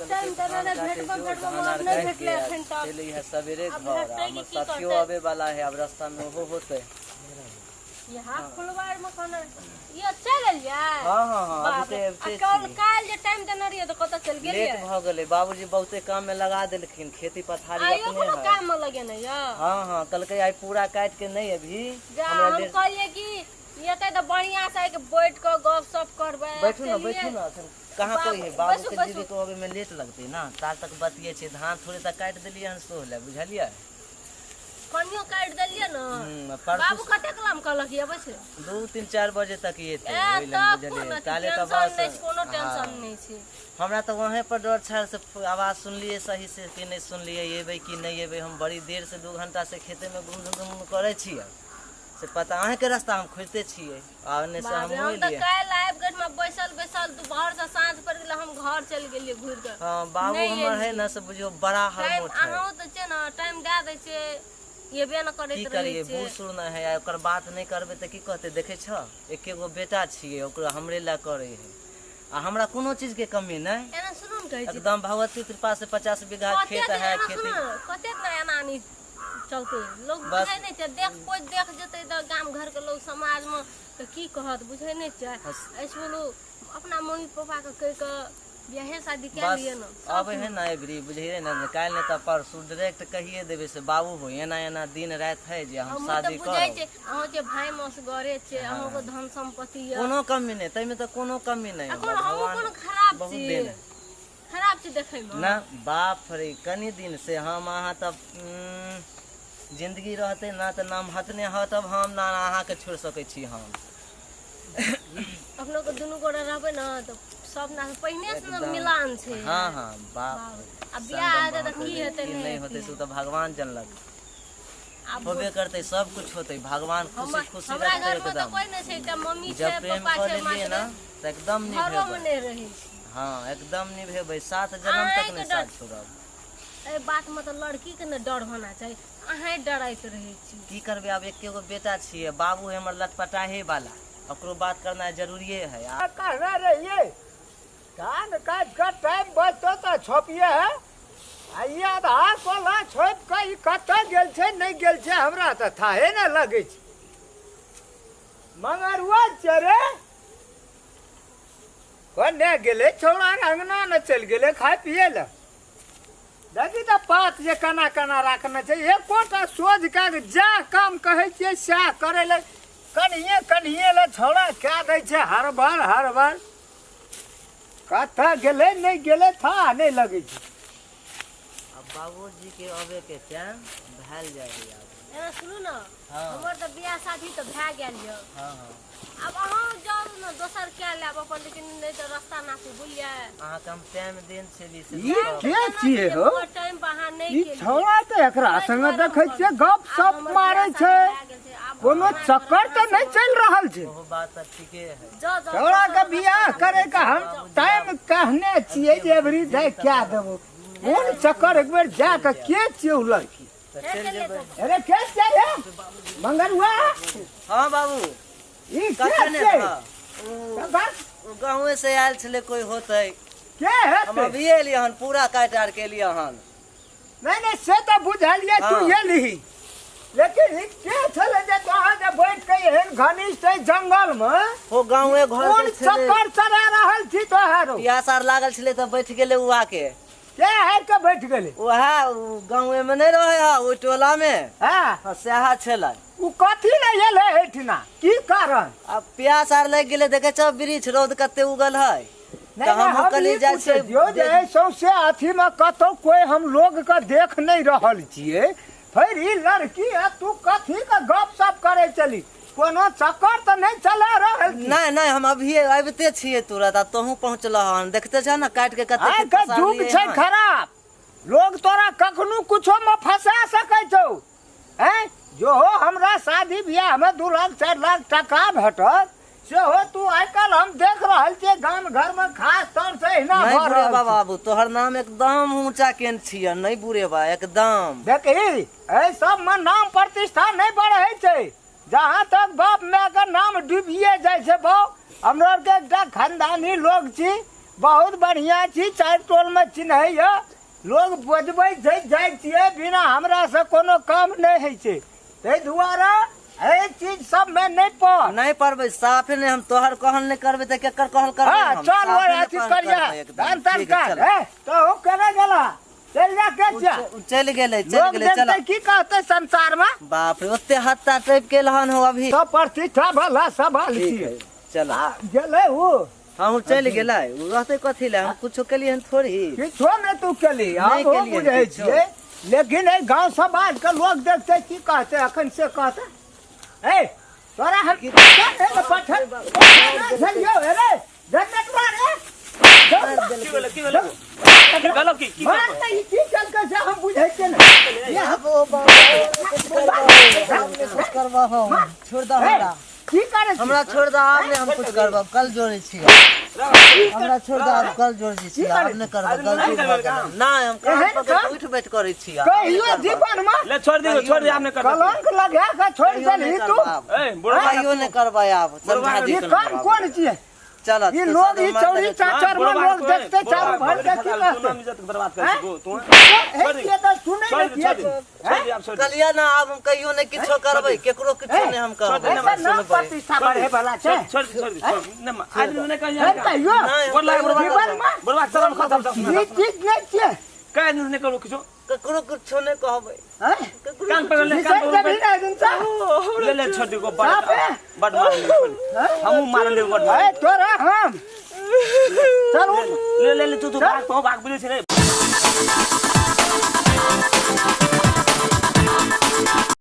Time देने धान रहे, काटे भेटबो जो, भेटबो धान मगर आर नहि काटि भेटलै के आ एखन तक। चलि है सवेरे आब घर भेटतै आ कि हमर की साथियो करतै? आबे वाला है, आब रास्ता में ओहो होतै। यहाँ फुलवार में खाना ये चल एलियै? हाँ हाँ हाँ, अभी बाप तऽ रे, आ अबिते काल्हि छी। काल्हि जे टाइम देने रहियै तऽ कतऽ चलि गेलियै? लेट भऽ गेलै, बाबूजी बहुते काम में लगा देलखिन, खेती पथारी आइयो अपने कोनो है। काम में लगेने यऽ? हाँ हाँ, कहलकै आइ पूरा काटि के नहि अभी जा हमरा हम लेट। कहलियै कि एतै तऽ बढ़िआँ से आइके बैठ कऽ गप सप करबै। बैठू ने। चलियै। बैठू ने, एखन कहाँ बाबू- कोई है? बाबू बैसू, के बैसू। दीदी को अबे में लेट लगतै ना, तार तक बतिये छै। धान थोड़े तऽ काटि देलियै हन सोह ले, बुझलियै? कनियो काटि देलियै ने। परसू। बाबू कतेक लाम कहलक अबै छै? 2 3 4 बजे तक एतै। ए ओहि लए तब बुझलियै कोनो काल्हि तऽ टेंशन बस। नहि छै, कोनो टेंशन हँ। नहि छै। हमरा तऽ वहें पर डर छल से आवाज सुनलियै सही से कि नहि सुनलियै, एबै कि नहि एबै। हम बड़ी देर से 2 घंटा से खेते में घूम घूम घूम करै छियै, से पता अहाँके रास्ता हम खोजिते छियै आ ओन्ने से बाप रे, हमहूँ हम तऽ एलियै। काल्हि आबि कऽ एहिठमा बैसल बैसल दुपहर से साँझ पड़ि गेलै, हम घर चलि गेलियै घुरि कऽ। हाँ बाबू नहि हमर है एलियै। ना, से बुझियौ बड़ा टाइम हरमोट है। अहूँ तऽ छै ने, टाइम दए दै छियै, एबे ने की करैत रहै करियै, छै। बूढ़ सूढ़ नहि है आ ओकर बात नहि करबै तऽ की कहतै? देखै छह, एके गो बेटा छियै, ओकरो हमरे लए करै है आ हमरा कोनो चीजके कमी नहि। एना सुनू ने, कहै छी एकदम भगवती कृपा से 50 बीघा कते खेत दिन है एना खेती। सुनू ने, कते ने एना नहि चलतै लोक बस। बुझै नहि छै। देख कोइ देख जेतै तऽ गाम घरके लोक समाजमे तऽ की कहत, बुझै नहि छै। बस। एहिसँ बोलू अपना मम्मी पापाके कहि कऽ बियाहे शादी कए बस लिअ ने। अबै है ना एबरी, बुझिए ने, काल्हि नहि तऽ परसू डायरेक्ट कहिए देबै से बाबू हो, एना एना दिन राति है जे हम हमहूँ तऽ शादी बुझै करब। छै अहाँके भाय मसगरे छै, अहाँके धन सम्पत्ति यऽ। कोनो कमी नहि, ताहिमे तऽ कोनो कमी नहि। आ हमरा कोनो हमहूँ भगवान कोनो खराब बहुत छी? देन है। खराब छी देखैमे ना बाप रे, कनि दिन से हम अहाँ तब जिंदगी रहतै ना तऽ नाम हटने हटब हम ना अहाँके छोड़ि सकै छी हम। अपनो के दुनू गोरा रहबै ने तऽ सब ना पहिने से ने एकदम। मिलान छै। हाँ हाँ, बाप बाप रे। आ बियाह संगम हेतै तऽ अहाँके की हेतै की नहि नहि होतै हेतै से तऽ भगवान जानलक। आब होबे करतै, सब कुछ होतै, भगवान खुशी खुशी हमरा रखतै घरमे तऽ एकदम। कोइ नहि छै, एकटा मम्मी छै, जब प्रेम पप्पा कऽ छै, लेलियै मात्र ना तऽ एकदम घरोमे निभेबै। नहि रहै छै। हाँ, एकदम निभेबै, 7 जन्म तक अहाँके नहि डर साथ छोड़ब। एहि बातमे तऽ लड़कीके ने डर होना चाही, अहेँ डराइत रहै छी। की करबै, आब एके गो बेटा छियै, बाबू है हमर लटपटाहे वाला, ओकरो बात करनाइ जरूरिये है। आ कहने रहियै धान काटि कऽ टाइम बचतौ तऽ छोपिए है, आ ई आधा कोला छोपि कऽ ई कतऽ गेल छै नहि गेल छै, हमरा तऽ थाहे ने लगै छै। मंगरुआ छै रे, कोने गेलै छौड़ा? अंगना ने चलि गेलै खाय पिए लए। देखी तऽ पात जे केना केना राखने छै, एकोटा सोझ कए कऽ जा काम कहै छियै सएह करै लए कनिए कनिए लए छौड़ा कए दै छै हर बार हर बार। कतऽ गेलै नहि गेलै था नहि लगै छै। आब बाबूजी के अबे के टाइम भेल जाइ है आब। एना सुनू ने। हाँ। हमर तऽ बियाह शादी तऽ भए गेल यऽ। हाँ हाँ। आब अहाँ जाउ ने, दोसर कए लेब अपन, लेकिन नहि तऽ रास्ता नापू, बुझलियै? अहाँके हम टाइम देन छली से ई रुकब। के छियै हो? टाइम पर अहाँ नहि ई केलियै। छौड़ा तऽ एकरा ताहि संगे दुआरे हम देखै छियै कहलहुँ। गप आब सप हमर मारै बियाह छै, शादी भए गेल छै, आब कोनो हमरा चक्कर तऽ नहि चलि रहल छै? ओहो बात तऽ ठीके है। जाउ जाउ, छौड़ा के दोसर बियाह रास्ता करे के हम जाउ। टाइम कहने छियै जे एवरी डे कए देबो, कोन चक्कर? एक बेर जा कऽ के छियै उ लड़की? तऽ हे चलि चलिए जेबै। तब। अरे के छियै रे मंगरुआ? हाँ बाबू। ई के कखने छियै? हाँ, ओ बस। ओ गाँवे से आयल छलै कोइ होतै। के हम हेतै? अभिये एलियै हन, पूरा काटि आर के एलियै हन। नहि नहि, से तऽ बुझलियै तू हाँ। एलही, लेकिन ई के छलै जे तोहाँ जे बैठ के एहन घनिष्ठ एहि जंगल मे? ओ गाँवे घर कोन के छलै। चक्कर चला रहल छी तोहारो? पियास आर लागल छलै तऽ बैठ गेलै ओ आके। के आबि के बैठ गेलै? उएह ओ गाँवे मे नहि रहै है ओहि टोला मे। हाँ। हाँ, सएह छलै। ओ कथी लए एलै एहिठिना, की कारण? आब प्यास आर लागि गेलै, देखै छौ वृक्ष रौद कते उगल है। नहि तऽ नहि, हमहूँ हम कहलियै ई जाइ पूछै छियै छियौ जे एहि सौंसे अथीमे कतौ कोइ हम लोगके देख नहि रहल छियै, फेर ई लड़की आ तू कथीके गप सप करै चली? कोनो चक्कर तऽ नहि चला रहल छी? नहि नहि, हम अभिये आबिते छियै तुरत आ तोहूँ पहुँचलह हन, देखते छह ने काटि के कते आइ खेत के युग पसारलियै छै हन। खराब, लोग तोरा कखनो कुछो मे फंसा सकै छौ। हैं जो हो, हमरा शादी बियाह मे 2 लाख 4 लाख टका भेटत सेहो तू आइ काल्हि हम देख रहल छियै गाम घर मे खास तौर से एहिना नहि भऽ बुढ़ेबा रहल छै। बाबू, तोहर नाम एकदम ऊँचा केन छियै, नहि बुढ़ेबा एकदम। देखही, एहि सब मे नाम प्रतिष्ठा नहि बढ़ै छै, जहाँ तक बाप माय के नाम डूबिए जाइ छै। बाउ, हमरा आरके एकटा खानदानी लोग छी, बहुत बढ़िया छी, चारि टोलमे चिन्हैया लोग, बजबै छै, जाइ छियै, बिना हमरा से कोनो काम नहि होइ छै। ताहि दुआरे एहि चीज सबमे नहि पड़। नहि पड़बै साफे नहि। हम तोहर कहल नहि करबै तऽ केकर कहल करबै? हाँ हम चल साफे ओर नहि अथी कहल करिया करबै एकदम। धान तान ठीक है, काट चल। हे तो हो केने गेला, चलि जा के छिया। उ चलि गेलै, चलि लोग गेलै, चल। देखतै की कहतै संसार में? बाप रे, ओते हत्ता टपि गेल हन हो अभी। सब प्रतिष्ठा भला सवाल ठीक छियै। है, चल। आ, गेलै उ। हाँ, उ चलि गेलै। उ रहतै कथी लए? हम कुछो केलियै हन थोड़ी? किछो नहि तू केली, हम नहि ओ केलियै बुझै किछो। छियै, लेकिन एहि गाँव समाज के लोग देखतै की कहतै अखन से कहतै। ए तोरा हम पठल छलियौ रे जननेटवा रे। की भेलै? की भेलै? की भेलौ? की की मार नहीं, की केलकै से हम बुझै छियै ने। ये हम- ओ बाबा, कुछ करबहो, हम नहि कुछ करबहो, छोड़ दऽ ए, हमरा। की करै छी? हमरा छोड़ दऽ, आब नहि हम कुछ करब। कल जोड़ै छी, हमरा छोड़ दऽ, आब कल जोड़ै छी, आब नहि करब। गलती भऽ गेल। नहि हम कान एहन पकड़ि कऽ काम? उठि बैठ करै छी, आब नहि कहियो करब। जीवन में ले छोड़ दे, छोड़ दे, आब नहि करबै। कलंक लगा के छोड़ कहियो देलही नहि तू। करब आब। ए बुढ़वा, कहियो नहि करबै आब, समझा ई दी। काम कोन छियै? चल। ई लोग ई चौरी चाचर में लोग देखते चारू भर के की कहते? इज्जत बर्बाद कर दो तू। हे के तऽ सुनै छोड़ नहि दे, छियै। छोड़ दे, छोड़ दे, आब छोड़ दे। कलिया ना, आब हम कहियो नहि किछो करबै, केकरो किछो नहि हम कहबै। ऐसा ना प्रतिष्ठा बढ़े वाला छै। छोड़ दे, छोड़ दे, छोड़ दे। नहि आदमी नहि कहिया। हे कहियो नहि, हम गोर लाग, कहियो नहि जीवन करबै। में बुढ़वा चल, खत्म। ई चीज नहि छियै। कहि नहि करू किछो। ककरो कुछो नहि कहबै। हैं? ककरो कान पकड़ ले, कान बिसरि पकड़ जेबही ने दिन से। ले, ले, छोड़ दे गो। बड़ साफे? बड़ मार ले, छोड़ दे। हमहूँ मारल लेब बड़। ए तोरा हम चल उठ। ले, ले, ले, तू तू भाग, तू भाग, बुझै छै रे।